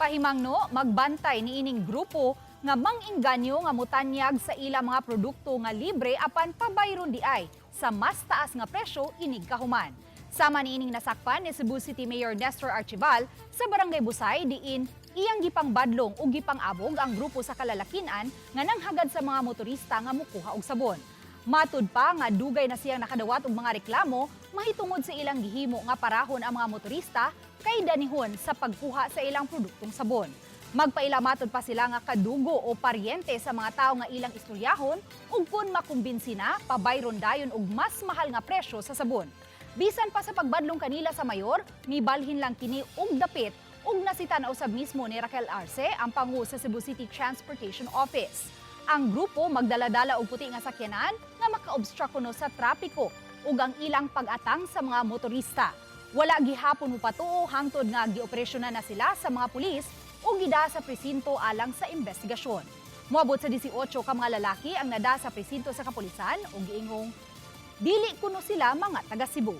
Pahimangno, magbantay niining grupo nga mang-inganyo nga motanyag sa ilang mga produkto nga libre apan pabayron diay sa mas taas nga presyo inig kahuman. Sama niining nasakpan ni Cebu City Mayor Nestor Archival sa Barangay Busay, diin iyang gipangbadlong ug gipang-abog ang grupo sa kalalakinan nga nanghagad sa mga motorista nga mukuha og sabon. Matud pa nga dugay na siyang nakadawat og mga reklamo mahitungod sa ilang gihimo nga parahon ang mga motorista kay danihon sa pagkuha sa ilang produktong sabon. Magpaila matud pa sila nga kadugo o paryente sa mga tao nga ilang istoryahon ug kun makumbinsi na, pabayron dayon og mas mahal nga presyo sa sabon. Bisan pa sa pagbadlong kanila sa mayor, mibalhin lang kini og dapit ug nasita na usab mismo ni Raquel Arce, ang pangu sa Cebu City Transportation Office. Ang grupo magdala-dala og puti nga sakyanan nga makaobstruct kuno sa trapiko ug ang ilang pag-atang sa mga motorista. Wala gihapon mopatuo hangtod nga gioperasyonan na sila sa mga pulis ug gida sa presinto alang sa investigasyon. Moabot sa 18 ka mga lalaki ang nada sa presinto sa kapulisan ug giingong dili kuno sila mga taga Cebu.